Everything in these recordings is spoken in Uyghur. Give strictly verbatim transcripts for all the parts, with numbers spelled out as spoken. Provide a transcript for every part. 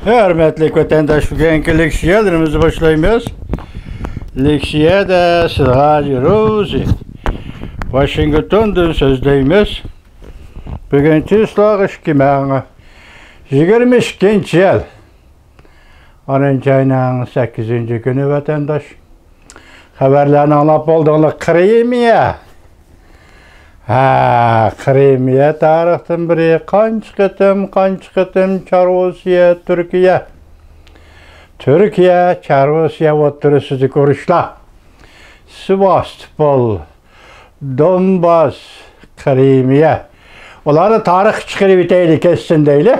ھۆرمەتلىك ۋەتەنداش، بۈگۈنكى لېكسىيەلىرىمىزنى باشلايمىز. لېكسىيەدە سىز ھاجى روزى، ۋاشىنگتوندىن سۆزلەيمىز. بۈگۈن چىسلاغ ئىككى مىڭ يىگىرمە ئىككىنچى يىل، ئونىنچى ئاينىڭ سەككىزىنچى كۈنى، ۋەتەنداش. خەۋەرلەرنى ئاڭلاپ بولدۇڭلار، قىرىمىيە. ھە، قىرىمىيە تارىختىن بېرى قانچە قېتىم، قانچە قېتىم چارروسىيە، تۈركىيە، تۈركىيە، چارروسىيە ئوتتۇرىسىدىكى ئۇرۇشلار، سېۋاستوپول، دونباس، قىرىمىيە. ئۇلارنى تارىخقا چىقىرىۋېتەيلى، كەتسۇن دەيلى.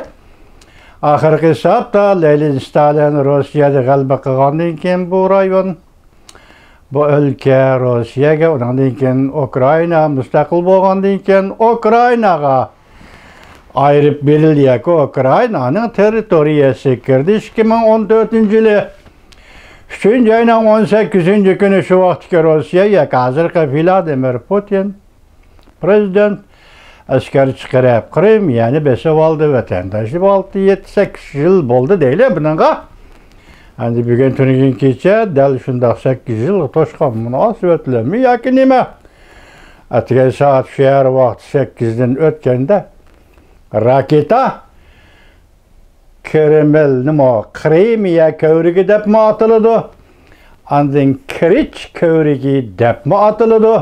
ئاخىرقى ھېسابتا لېنىن، ستالىن روسىيەدە غەلىبە قىلغاندىن كېيىن بۇ رايون، بۇ ئۆلكە روسىيەگە، ئۇنىڭدىن كېيىن ئۇكرائىنا مۇستەقىل بولغاندىن كېيىن ئۇكرائىناغا ئايرىپ بېرىلدى ياكى ئۇكرائىنانىڭ تېررىتورىيەسىگە كىردى. ئىككى مىڭ ئون تۆتىنچى يىلى ئۈچىنچى ئاينىڭ ئون سەككىزىنچى كۈنى شۇ ۋاقىتتىكى روسىيە ياكى ھازىرقى ۋلادىمىر پۇتىن پرېزىدېنت ئەسكەر چىقىرىپ، قىرىمىيەنى بېسىۋالدى، ۋەتەنداش. ئالتە، يەتتە، سەككىز يىل بولدى دەيلى بۇنىڭغا. ئەمدى بۈگۈن تۈنۈگۈن كېچە دەل شۇنداق سەككىز يىلغا توشقان مۇناسىۋەتلىمۇ ياكى نېمە؟ ئەتىگەن سائەت شەھەر ۋاقتى سەككىزدىن ئۆتكەندە راكېتا كرېمل نېمە، قىرىمىيە كۆۋرۈكى دەپمۇ ئاتىلىدۇ. ئاندىن كىرىچ كۆۋرۈكى دەپمۇ ئاتىلىدۇ.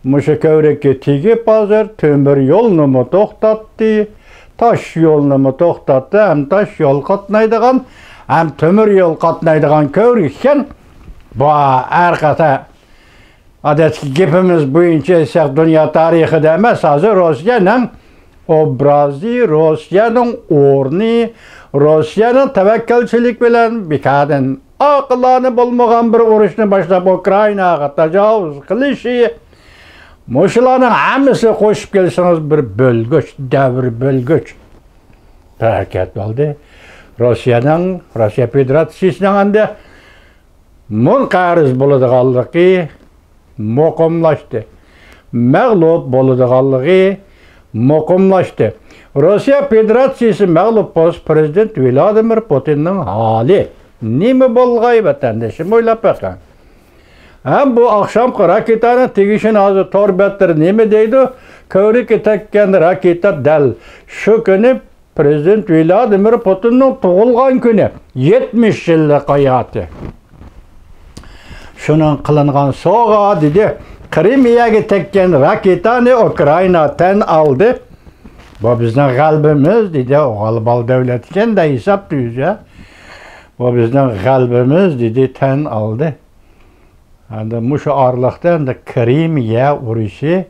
مۇشۇ كۆۋرۈككە تېگىپ، ھازىر تۆمۈر يولنىمۇ توختاتتى، تاش يولنىمۇ توختاتتى. ھەم تاش يول قاتنايدىغان، ھەم تۆمۈر يول قاتنايدىغان كۆۋرۈك ئىكەن. بۇ ھەر قېتىم ئادەتتىكى گېپىمىز بويىچە ئېيتساق، دۇنيا تارىخىدا ئەمەس، ھازىر روسىيەنىڭ ئوبرازى، روسىيەنىڭ ئورنى، روسىيەنىڭ تەۋەككەلچىلىك بىلەن بىكاردىن ئاقىلانە بولمىغان بىر ئۇرۇشنى باشلاپ، ئۇكرائىناغا تاجاۋۇز قىلىشى، مۇشۇلارنىڭ ھەممىسىنى قوشۇپ كەلسىڭىز، بىر بۆلگۈچ، دەۋر بۆلگۈچ ھەرىكەت بولدى. روسىيەنىڭ، روسىيە فېدېراتسىيىسىنىڭ ئەمدى مۇنقەرز بولىدىغانلىقى مۇقىملاشتى. مەغلۇپ بولىدىغانلىقى مۇقىملاشتى. روسىيە فېدېراتسىيىسى مەغلۇپ بولسا، پرېزىدېنت ۋلادىمىر پۇتىننىڭ ھالى نېمە بولغاي، ۋەتەندىشىم، ئويلاپ بېقىڭ. ھەم بۇ ئاخشامقى راكېتانىڭ تېگىشىنى ھازىر تور بەتلىرى نېمە دەيدۇ؟ كۆۋرۈككە تەگكەن راكېتا دەل شۇ كۈنى پرېزىدېنت ۋلادىمىر پۇتىننىڭ تۇغۇلغان كۈنى، يەتمىش يىللىق ھاياتى. شۇنىڭ قىلىنغان سوۋغا، دېدى. قىرىمىيەگە تەگكەن راكېتانى ئۇكرائىنا تەن ئالدى. بۇ بىزنىڭ غەلىبىمىز، دېدى. ئۇ غالىبال دۆلەت ئىكەن-دە، ھېساب تۈزسە. بۇ بىزنىڭ غەلىبىمىز، دېدى، تەن ئالدى. ئەمدى مۇشۇ ئارىلىقتا ئەمدى قىرىمىيە ئۇرۇشى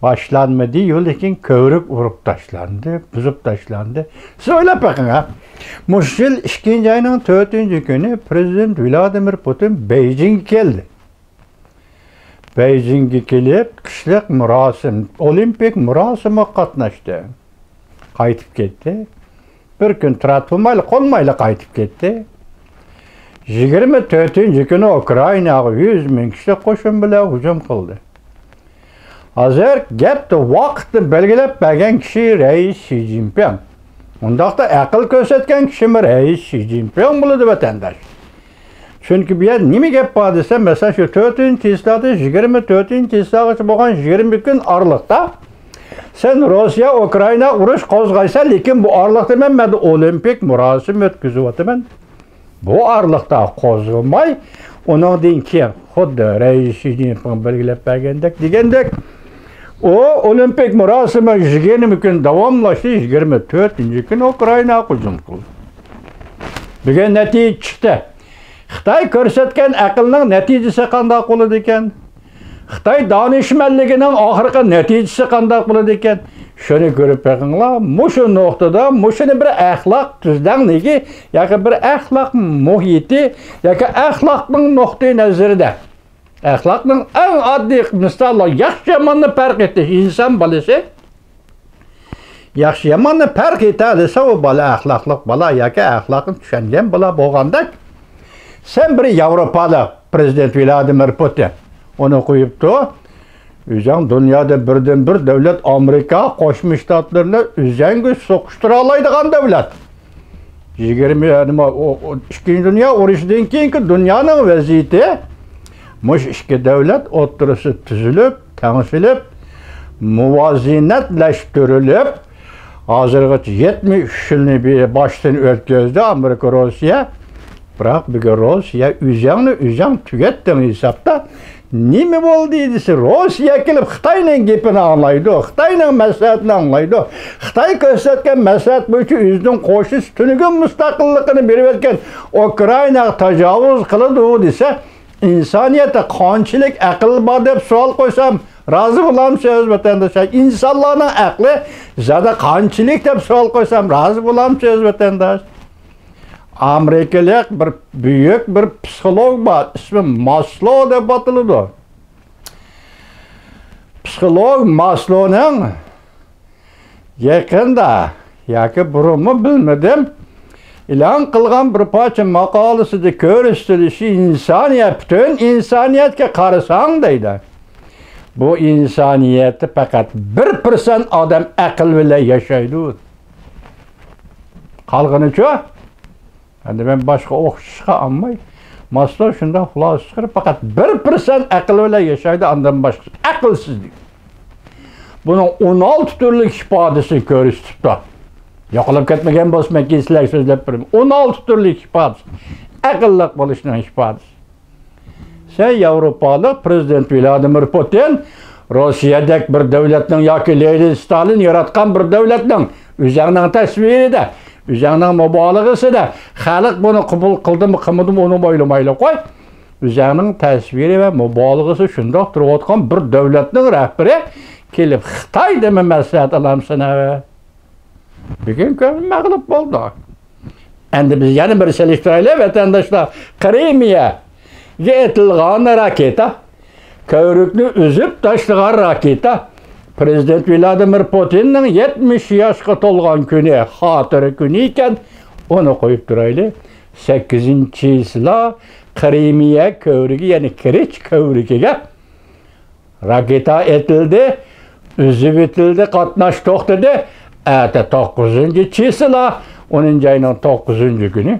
باشلانمىدى، لېكىن كۆۋرۈك ئۇرۇپ تاشلاندى، بۇزۇپ تاشلاندى. سىز ئويلاپ بېقىڭ، ھە. مۇشۇ يىل ئىككىنچى ئاينىڭ تۆتىنچى كۈنى پرېزىدېنت ۋلادىمىر پۇتىن بېيجىڭگە كەلدى. بېيجىڭگە كېلىپ، قىشلىق مۇراسىم، ئولىمپىك مۇراسىمغا قاتناشتى. قايتىپ كەتتى. بىر كۈن تۇراتتۇرمايلا، قونمايلا قايتىپ كەتتى. يىگىرمە تۆتىنچى كۈنى ئۇكرائىناغا يۈز مىڭ كىشىلىك قوشۇن بىلەن ھۇجۇم قىلدى. ھازىر گەپتە ۋاقىتنى بەلگىلەپ بەرگەن كىشى رەئىس شى جىنپىڭ. ئۇنداقتا ئەقىل كۆرسەتكەن كىشىمۇ رەئىس شى جىنپىڭ بولىدۇ، ۋەتەنداش. چۈنكى بۇ يەردە نېمە گەپ بار دېسە، مەسىلەن، شۇ تۆتىنچى چىسلادا يىگىرمە تۆتىنچى چىسلاغىچە بولغان يىگىرمە كۈن ئارىلىقتا سەن روسىيە، ئۇكرائىنا ئۇرۇش قوزغايسەن، لېكىن بۇ ئارىلىقتا مەن، مەن ئولىمپىك مۇراسىم ئۆتكۈزۈۋاتىمەن. بۇ ئارىلىقتا قوزغىماي، ئۇنىڭدىن كېيىن خۇددى رەئىس شى جىنپىڭ بەلگىلەپ بەرگەندەك، دېگەندەك، ئۇ ئولىمپىك مۇراسىمى يىگىرمە كۈن داۋاملاشتى، يىگىرمە تۆتىنچى كۈنى ئۇكرائىناغا ھۇجۇم قىلدى. بۈگۈن نەتىجە چىقتى. خىتاي كۆرسەتكەن ئەقىلنىڭ نەتىجىسى قانداق بولىدىكەن؟ خىتاي دانىشمەنلىكىنىڭ ئاخىرقى نەتىجىسى قانداق بولىدىكەن؟ شۇنى كۆرۈپ بېقىڭلار، مۇشۇ نۇقتىدا، مۇشۇنى بىر ئەخلاق تۈزلەڭلىكى ياكى بىر ئەخلاق مۇھىتى ياكى ئەخلاقنىڭ نۇقتىئى نەزىرىدە، ئەخلاقنىڭ ئەڭ ئاددىي مىسالى، ياخشى ياماننى پەرق ئېتىش. ئىنسان بالىسى ياخشى ياماننى پەرق ئېتەلىسە، ئۇ بالا ئەخلاقلىق بالا ياكى ئەخلاقنى چۈشەنگەن بالا بولغاندەك. سەن بىر ياۋروپالىق، پرېزىدېنت ۋلادىمىر پۇتىن ئۇنى قويۇپتۇ. ئۆزەڭ دۇنيادا بىردىنبىر دۆلەت، ئامېرىكا قوشما شتاتلىرىنى ئۆزەڭگە سوقۇشتۇرالايدىغان دۆلەت. يىگىرمە، نېمە، ئۇ، ئۇ، ئىككىنچى دۇنيا ئۇرۇشىدىن كېيىنكى دۇنيانىڭ ۋەزىيىتى مۇشۇ ئىككى دەۋلەت ئوتتۇرىسىدا تۈزۈلۈپ، تەڭشىلىپ، مۇۋازىنەتلەشتۈرۈلۈپ، ھازىرغىچە يەتمىش ئۈچ يىلنى بى-، باشتىن ئۆتكۈزدى ئامېرىكا، روسىيە. بىراق بۈگۈن روسىيە ئۆزۈڭنى ئۆزۈڭ تۈگەتتىڭ ھېسابتا. نېمە بولدى دېسە، روسىيە كېلىپ خىتاينىڭ گېپىنى ئاڭلايدۇ، خىتاينىڭ مەسلىھەتىنى ئاڭلايدۇ. خىتاي كۆرسەتكەن مەسلىھەت بويىچە ئۆزىنىڭ قوشنىسى تۈنۈگۈن مۇستەقىللىقىنى بېرىۋەتكەن ئۇكرائىناغا تاجاۋۇز قىلىدۇ دېسە، ئىنسانىيەتتە قانچىلىك ئەقىل بار دەپ سوئال قويسام، رازى بولامسىز، ۋەتەنداشلار؟ ئىنسانلارنىڭ ئەقلى زادى قانچىلىك دەپ سوئال قويسام، رازى بولامسىز، ۋەتەنداش؟ ئامېرىكىلىق بىر بۈيۈك بىر پسىخولوگ بار، ئىسمى ماسلو دەپ ئاتىلىدۇ. پسىخولوگ ماسلونىڭ يېقىندا ياكى بۇرۇنمۇ بىلمىدىم، ئېلان قىلغان بىر پارچە ماقالىسىدە كۆرسىتىلىشى، ئىنسانىيەت، پۈتۈن ئىنسانىيەتكە قارىساڭ دەيدۇ، بۇ ئىنسانىيەتتە پەقەت بىر پىرسەنت ئادەم ئەقىل بىلەن ياشايدۇ. قالغىنىچۇ؟ ئەمدى مەن باشقا ئوخشىشىشقا ئالماي، ماسلو شۇنداق خۇلاسە چىقىرىپ، پەقەت بىر پىرسەنت ئەقىل بىلەن ياشايدۇ، ئاندىن باشقىسى ئەقىلسىز دېگەن. بۇنىڭ ئون ئالتە تۈرلۈك ئىپادىسىنى كۆرسىتىپتۇ. يوقىلىپ كەتمىگەن بولسا، مەن كېيىن سىلەرگە سۆزلەپ بېرىمەن. ئون ئالتە تۈرلۈك ئىپادىسى. ئەقىللىق بولۇشنىڭ ئىپادىسى. سەن ياۋروپالىق پرېزىدېنت ۋلادىمىر پۇتىن، روسىيەدەك بىر دۆلەتنىڭ ياكى لېنىن ستالىن ياراتقان بىر دۆلەتنىڭ ئۆزەڭنىڭ تەسۋىرىدە، ئۆزەڭنىڭ مۇبالىغىسىدە، خەلق بۇنى قوبۇل قىلدىمۇ، قىلمىدىمۇ، ئۇنى ئويلىمايلى قوي. ئۆزەڭنىڭ تەسۋىرى ۋە مۇبالىغىسى شۇنداق تۇرۇۋاتقان بىر دۆلەتنىڭ رەھبىرى كېلىپ خىتايدىمۇ مەسلىھەت ئالامسەن ھە؟ بۈگۈن كۆڭلۈم مەغلۇپ بولدى. ئەمدى بىز يەنە بىر سېلىشتۇرايلى، ۋەتەنداشلار. قىرىمىيەگە ئېتىلغان راكېتا، كۆۋرۈكنى ئۈزۈپ تاشلىغان راكېتا، پرېزىدېنت ۋلادىمىر پۇتىننىڭ يەتمىش ياشقا تولغان كۈنى، خاتىرە كۈنى ئىكەن، ئۇنى قويۇپ تۇرايلى. سەككىزىنچى چىسلا قىرىمىيە كۆۋرۈكى، يەنى كېرچ كۆۋرۈكىگە راكېتا ئېتىلدى، ئۈزۈۋېتىلدى، قاتناش توختىدى. ئەتە توققۇزىنچى چىسلا، ئونىنچى ئاينىڭ توققۇزىنچى كۈنى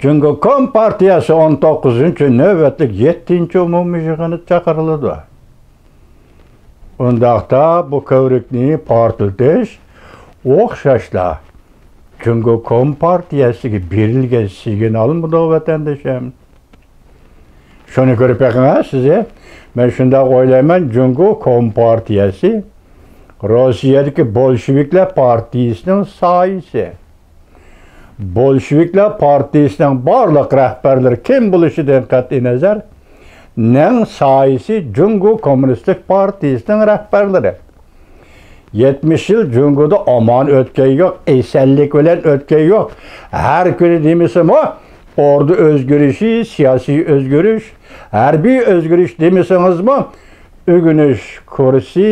جۇڭگو كومپارتىيەسى ئون توققۇزىنچى نۆۋەتلىك يەتتىنچى ئومۇمىي يىغىنى چاقىرىلىدۇ. ئۇنداقتا بۇ كۆۋرۈكنى پارتلىتىش ئوخشاشلا جۇڭگو كومپارتىيەسىگە بېرىلگەن سىگنالمىدۇ، ۋەتەندىشىم؟ شۇنى كۆرۈپ بېقىڭ، ھە، سىزى. مەن شۇنداق ئويلايمەن، جۇڭگو كومپارتىيەسى روسىيەدىكى بولشېۋىكلار پارتىيىسىنىڭ سايىسى. بولشېۋىكلار پارتىيىسىنىڭ بارلىق رەھبەرلىرى كىم بولۇشىدىن قەتئىينەزەر، نىڭ سايىسى جۇڭگو كوممۇنىستىك پارتىيىسىنىڭ رەھبەرلىرى. يەتمىش يىل جۇڭگودا ئامان ئۆتكەن يوق، ئېسەنلىك بىلەن ئۆتكەن يوق. ھەر كۈنى دېمىسىمۇ، ئوردا ئۆزگىرىشى، سىياسىي ئۆزگىرىش، ھەربىي ئۆزگىرىش دېمىسىڭىزمۇ، ئۆگىنىش كۇرسى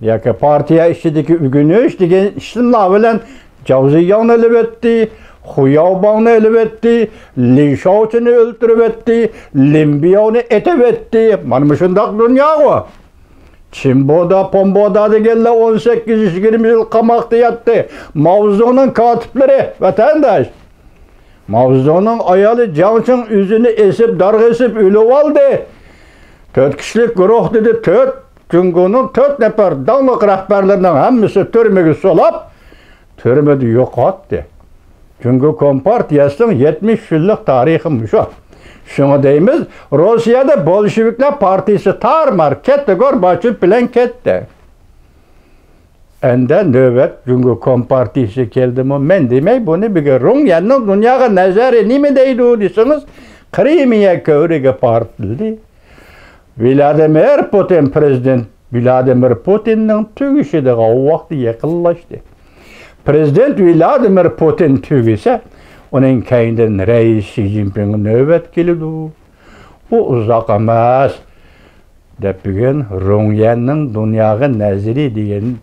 ياكى پارتىيە ئىچىدىكى ئۆگىنىش دېگەن ئىسىملار بىلەن جاۋزىياڭنى ئېلىۋەتتى، خۇياۋباڭنى ئېلىۋەتتى، لى شاۋچىنى ئۆلتۈرۈۋەتتى، لىن بىياۋنى ئېتىۋەتتى. مانا مۇشۇنداق دۇنياغۇ. چىمبودا، پومبودا دېگەنلەر ئون سەككىز يىگىرمە يىل قاماقتا ياتتى. ماۋزېدۇڭنىڭ كاتىپلىرى، ۋەتەنداش. ماۋزېدۇڭنىڭ ئايالى جاڭ چىڭ ئۆزىنى ئېسىپ، دارغا ئېسىپ ئۆلۈۋالدى. تۆت كىشىلىك گۇرۇھ دېدى، تۆت، جۇڭگونىڭ تۆت نەپەر داڭلىق رەھبەرلىرىنىڭ ھەممىسى تۈرمىگە سولاپ، تۈرمىدە يوقاتتى. جۇڭگو كومپارتىيەسىنىڭ يەتمىش يىللىق تارىخى مۇشۇ. شۇڭا دەيمىز، روسىيەدە بولشېۋىكلار پارتىيىسى تارمار كەتتى، گورباچېف بىلەن كەتتى. ئەندە نۆۋەت جۇڭگو كومپارتىيىسى كەلدىمۇ، مەن دېمەي بۇنى، بۈگۈن رۇڭ يەننىڭ دۇنياغا نەزىرى نېمە دەيدۇ دېسىڭىز، قىرىمىيە كۆۋرۈكى پارتلىدى. ۋلادىمىر پۇتىن، پرېزىدېنت ۋلادىمىر پۇتىننىڭ تۈگىشىدىغان ۋاقتى يېقىنلاشتى. پرېزىدېنت ۋلادىمىر پۇتىن تۈگىسە، ئۇنىڭ كەينىدىن رەئىس شى جىنپىڭ نۆۋەت كېلىدۇ. ئۇ ئۇزاق ئەمەس، دەپ بۈگۈن رۇڭيەننىڭ دۇنياغا نەزىرى دېگەن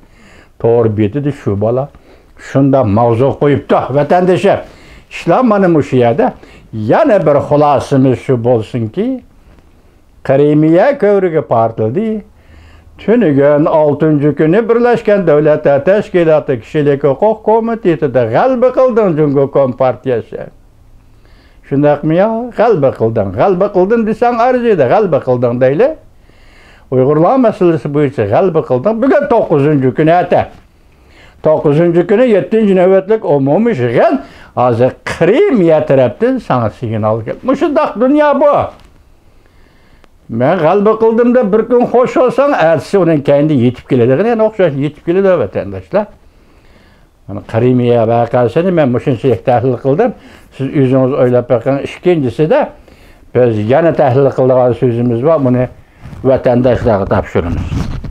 تور بېتىدە شۇ بالا شۇنداق ماۋزۇ قويۇپتۇ، ۋەتەندىشىم. ئىشلار مانا مۇشۇ يەردە. يەنە بىر خۇلاسىمىز شۇ بولسۇنكى، قىرىمىيە كۆۋرۈكى پارتلىدى. تۈنۈگۈن ئالتىنچى كۈنى بىرلەشكەن دۆلەتلەر تەشكىلاتى كىشىلىك ھوقۇق كومىتېتىدا غەلىبە قىلدىڭ جۇڭگو كومپارتىيەسى. شۇنداقمۇ يا؟ غەلىبە قىلدىڭ. غەلىبە قىلدىڭ دېسەڭ ئەرزىيدى. غەلىبە قىلدىڭ دەيلى. ئۇيغۇرلار مەسىلىسى بويىچە غەلىبە قىلدىڭ. بۈگۈن توققۇزىنچى كۈنى ئەتە. توققۇزىنچى كۈنى يەتتىنچى نۆۋەتلىك ئومۇمىي يىغىن ھازىر قىرىمىيە تەرەپتىن ساڭا سىگنال كەلدى. مۇشۇنداق دۇنيا بۇ. مەن غەلىبە قىلدىم دەپ بىر كۈن خوش بولساڭ، ئەتىسى ئۇنىڭ كەينىدىن يېتىپ كېلىدىغىنى يەنە ئوخشاش يېتىپ كېلىدۇ، ۋەتەنداشلار. مانا قىرىمىيە ۋەقەسىنى مەن مۇشۇنچىلىك تەھلىل قىلدىم. سىز ئۆزىڭىز ئويلاپ بېقىڭ. ئىككىنچىسىدە، بىز يەنە تەھلىل قىلىدىغان سۆزىمىز بار، بۇنى ۋەتەنداشلارغا تاپشۇرىمىز.